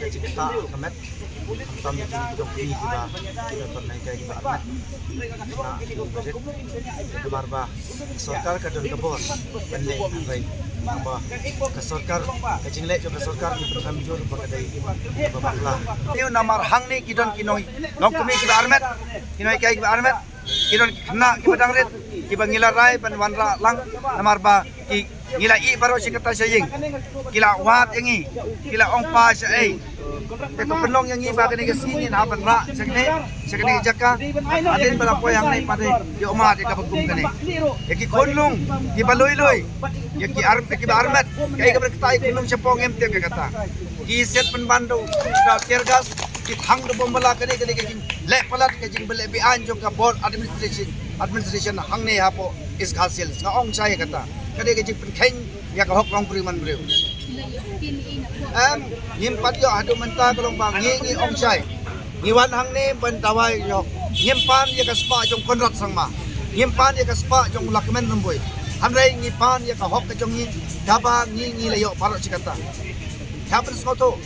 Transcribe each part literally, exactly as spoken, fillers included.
ka jingktah ka met. Khamtam ïa ki jong ki kiba kiba pynlong kai kiba armet. Namar ba sorkar ka don ka bor ban leh hynrei ba ka sorkar, ka jingleh jong ka sorkar ki pyntrem jur ba ka dei ba bakla. Ïa namar hangne ki don ki nong nongkmie kiba armet, ki nonghikai kiba armet, ki don ki khynnah kiba dang rit kiba ngi la rai ban wanrah lang namar ba ki ngi la ïeh baroh shi katta sha ïing. Ki la wad ïa ngi, ki la ong pa sha ei. Te ka pynlong ïa ngi ba kane ka sngi ngin hap ban rah sha kane, sha kane ka jaka. Hadien ba la poi hangne pat te ïoh mad ïa kaba kum kane. Ïa ki khunlung kiba lui lui, ïa ki ar, ïa kiba armet, kaei kaba kata ïa ki khunlung shapoh ngim tip ïa kata. Ki set pynban da tear gas, ki thang da bom bala, kane kane ka jingleh palat, ka jingleh beaiñ jong ka bor administration, administration hangne hapoh East Khasi Hills. Nga ong shai ïa kata. Kane ka jingpynkheiñ ïa ka hok long briew man briew. Em, ngim pat ïoh haduh mynta ka long ba ngi, ngi ong shai. Ngi wan hangne ban dawa ïoh. Ngim pan ïa ka spah jong Conrad Sangma. Ngim pan ïa ka spah jong Lahkmen Rymbui. Hynrei ngi pan ïa ka hok ka jong ngi, kaba ngi, ngi la ïoh baroh shi katta. Hap ban sngewthuh.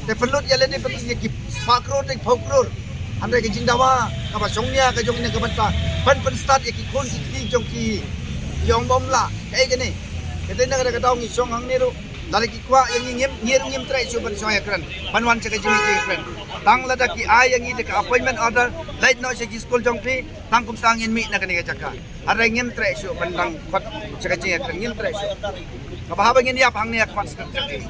Te pynlut ïa lade pynlut ïa ki spah klur te phew klur. Hynrei ka jingdawa kaba shongnia ka jong ngi na ka bynta ban pynstad ïa ki khun ki kti jong ki, jong bym lah. Kaei kane? Ka dei na ka daw ngi shong hangne ruh. Lada ki kwah ïa ngi, ngim, ngi ruh ngim treh shuh ban shong ïakren, ban wan sha ka jingïakren. Tang lada ki ai ïa ngi da ka appointment order, leit noh sha ki skul jong phi, tang kumta ngin mih na kane ka jaka. Hynrei ngim treh shuh ban dang khot sha ka jingïakren, ngim treh shuh. Kaba haba ngin ïap hangne ha khmat secretary.